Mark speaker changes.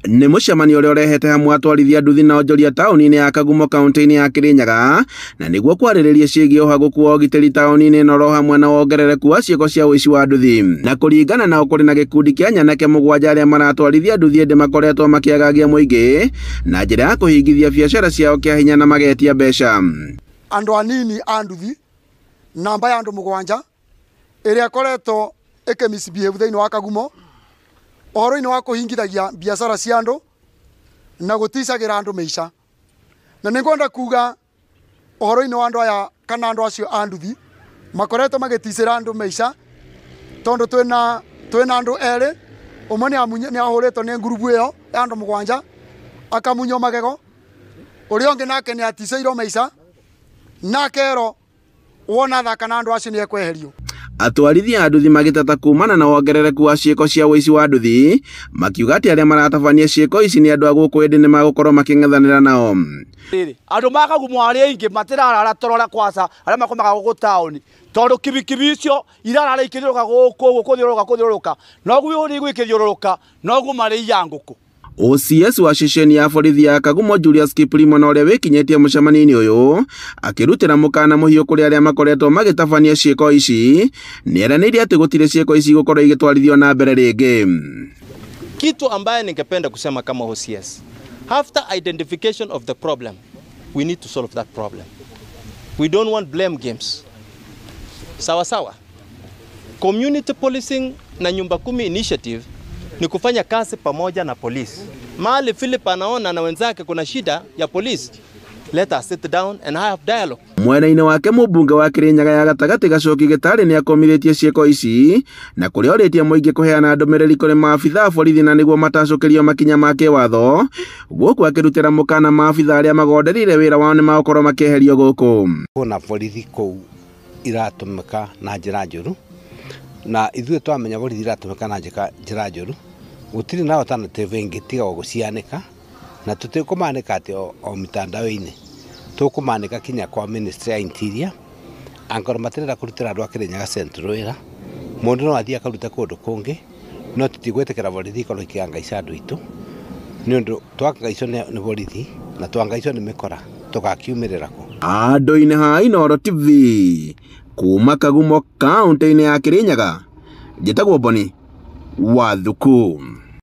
Speaker 1: Nĩ mũcemanio ũrĩa ũrehete hamwe atwarithia nduthi na onjoria taũni-inĩ ya Kagumo kaunti-inĩ ya Kirinyaga, na nĩguo kwarĩrĩria ciĩgiĩ ũhagũku wa ũgitĩri taũni-inĩ ĩno oro hamwe na wongerereku wa ciĩko cia ũici wa nduthi. Na kũringana nao kũrĩ na gĩkundi kĩa nyanake 7 arĩa maratwarithia nduthi ĩndĩ makoretwo makĩagagia mũingĩ na njĩra ya kũhingithia biacara ciao kĩa hinya na magetia mbeca.
Speaker 2: Andũ anini a nduthi, namba ya andũ 7 ĩrĩa ĩkoretwo ĩkĩ misbehave thĩinĩ wa Kagumo ũhoro-inĩ wa kũhingithagia biacara cia andũ na gũticagĩra andũ mĩica. Na nĩ ngwenda kuga ũhoro-inĩ wa andũ aya kana andũ acio a nduthi makoretwo magĩticĩra andũ mĩica tondũ twĩna andũ erĩ, ũmwe nĩ ahũrĩtwo nĩ ngurubu ĩyo ya andũ 7 akamunywo magego, ũrĩa ũngĩ nake nĩ aticĩirwo mĩica na akerwo wona thaka na andũ acio nĩ ekweherio.
Speaker 1: Atwarithia a nduthi magĩteta kumana na wongerereku wa ciĩko cia ũici wa nduthi, makiuga atĩ arĩa maratabania ciĩko ici nĩ andũ a gũkũ ĩndĩ nĩmagũkorwo makĩng'ethanĩra nao.
Speaker 3: Andũ ma Kagumo arĩa aingĩ matirarara torora kwaca arĩa makomaga gũkũ taũni tondũ kibikibi icio irarara ikĩthiũrũrũka gũkũ kũthiũrũrũka kũthiũrũrũka noguo ũrĩ igũikĩthiũrũrũka noguo marĩiya ngũkũ.
Speaker 1: OCS wa ceceni ya borithi ya Kagumo Julius Kiplimo na ũrĩa wĩkinyĩtie mũcemanio-inĩ ũyũ akĩrutĩra mũkana mũhiũ kũrĩ arĩa makoretwo magĩtabania ciĩko ici, nĩeranĩire atĩ gũtirĩ ciĩko ici igũkorwo igĩtwarithio na mbere rĩngĩ.
Speaker 4: Kitu ambaye ningependa kusema kama OCS, after identification of the problem, we need to solve that problem. We don't want blame games. Sawa sawa. Community policing na Nyumba Kumi initiative ni kufanya kazi pamoja na polisi. Mahali Philip anaona na wenzake kuna shida ya polisi, let us sit down and have dialogue.
Speaker 1: Mwena-inĩ wake mũmbunge wa Kirinyaga ya gatagatĩ Gacoki Gĩtarĩ nĩakomithĩtie ciĩko ici na kũrĩa orĩtie mũingĩ kũheana ndũmĩrĩri kũrĩ maabitha a borithi na nĩguo matacũkĩrio makinya ma kĩwatho, gũkũ akĩrutĩra mũkana maabitha arĩa magondereire wĩra wao nĩmagũkorwo makĩeherio gũkũ.
Speaker 5: Kuna borithi kũu iratũmĩka na njĩra njũru, na ithuĩ twamenya borithi iratũmĩka na njĩra njũru gũtirĩ na alternative ĩngĩ tiga o gũcianĩka, na tũtikũmanĩka atĩ o mitandao-inĩ, tũkũmanĩka kinya kwa Ministry ya Interior. Angorwo matirenda kũrutĩra andũ a Kirinyaga Central wĩra, mũndũ no athiĩ akarute kũndũ kũngĩ, no tũtigwĩtĩkĩra borithi ikorwo ikĩangaica andũ aitũ, nĩ ũndũ twangaicwo nĩ borithi na twangaicwo nĩ mĩkora tũgakiumĩrĩra kũ.
Speaker 1: Andũ-inĩ ha Inooro TV kuma Kagumo kaunti-inĩ ya Kirinyaga, njĩtagwo Boni Wathuku.